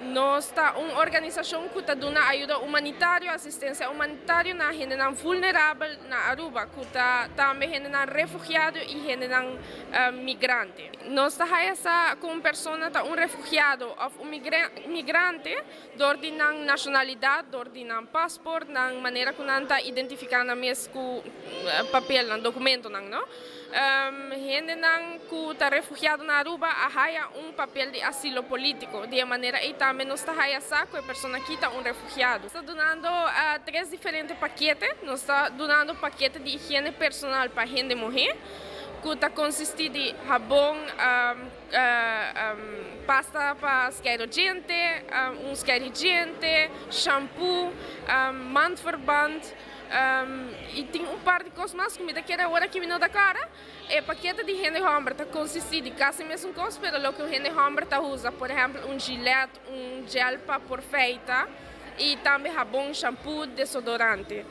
Nos ta un organisacion cu ta duna ayudo humanitario, asistencia humanitario na hendenan vulnerabel na Aruba, cu ta tambe hendenan refugiado y hendenan migrante. Nos ta haya sa cu un persona ta un refugiado of un migrante door di nan nacionalidad, door di nan paspoort, nan manera cu nan ta identifica nan mes cu papel, nan documentonan, no? Hendenan cu ta refugiado na Aruba a haya un papel di asilo politico. Di e manera ey tambe nos ta haya sa cu e persona aki ta un refugiado. Nos ta dunando tres diferente pakete. Nos ta dunando pakete di higiene personal pa hende muhe, cu ta consisti di habon, pasta pa skeiro djente, un skeiri djente, shampoo, mandverband y tin un par di cos mas cu mi ta kere awor aki mi no ta cara. E pakete di hende homber ta consisti di casi mesun cos, pero loke un hende homber ta usa, por ehempel un Gillette, un gel pa por feita y tambe habon, shampoo, desodorante.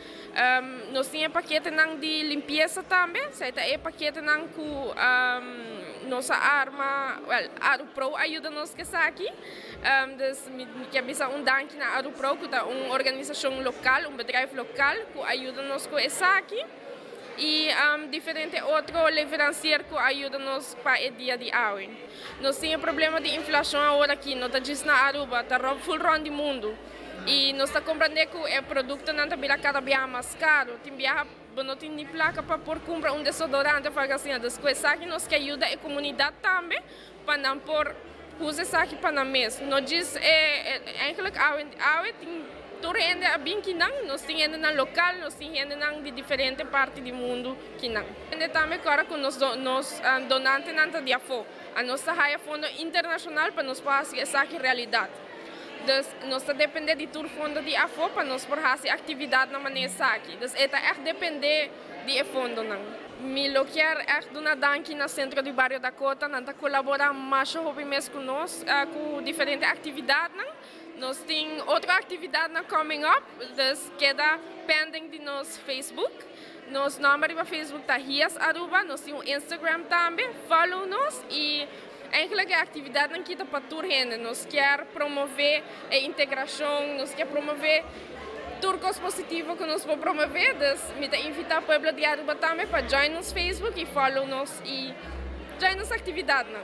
Nos tin e paketenan di limpieza tambe, esey ta e paketenan cu nos a arma, well, AruPro a yuda nos cu esaki. Dus mi kier bisa un danki na AruPro cu ta un organisacion local, un bedrijf local cu a yuda nos cu esaki. Y diferente otro leverancier cu a yuda nos pa e dia di awe. Nos tin e problema di inflacion awor aki, no ta djis na Aruba, ta full rond di mundo. Y nos ta comprende cu e productonan ta bira cada biaha mas caro. Tin biaha bo no tin ni placa pa por cumpra un desodorante of algo asina. Dus cu esaki nos kier yuda e comunidad tambe pa nan por usa esaki pa nan mes. No djis e, eigenlijk awe tin tur hende a bin kinan, nos tin hendenan local, nos tin hendenan di diferente parti di mundo kinan. Hende tambe ora cu nos donantenan ta di afo. A nos ta haya fondo internacional pa nos por haci esaki realidad. Dus nos ta depende di tur fondo di afo pa nos por haci actividad na manera esaki. Dus e ta echt depende di e fondonan. Mi lo kier echt duna danki na Centro di Bario Dakota, nan ta colabora masha hopi mes cu nos cu diferente actividadnan. Nos tin otro actividadnan coming up, dus keda pending di nos Facebook. Nos nomber riba Facebook ta Hias Aruba, nos tin un Instagram tambe, follow nos y eigenlijk e actividadnan aki ta pa tur hende. Nos kier promove e integracion, nos kier promove tur cos positivo cu nos por promove, dus mi ta invita pueblo di Aruba tambe pa join nos Facebook y follow nos y join nos actividadnan.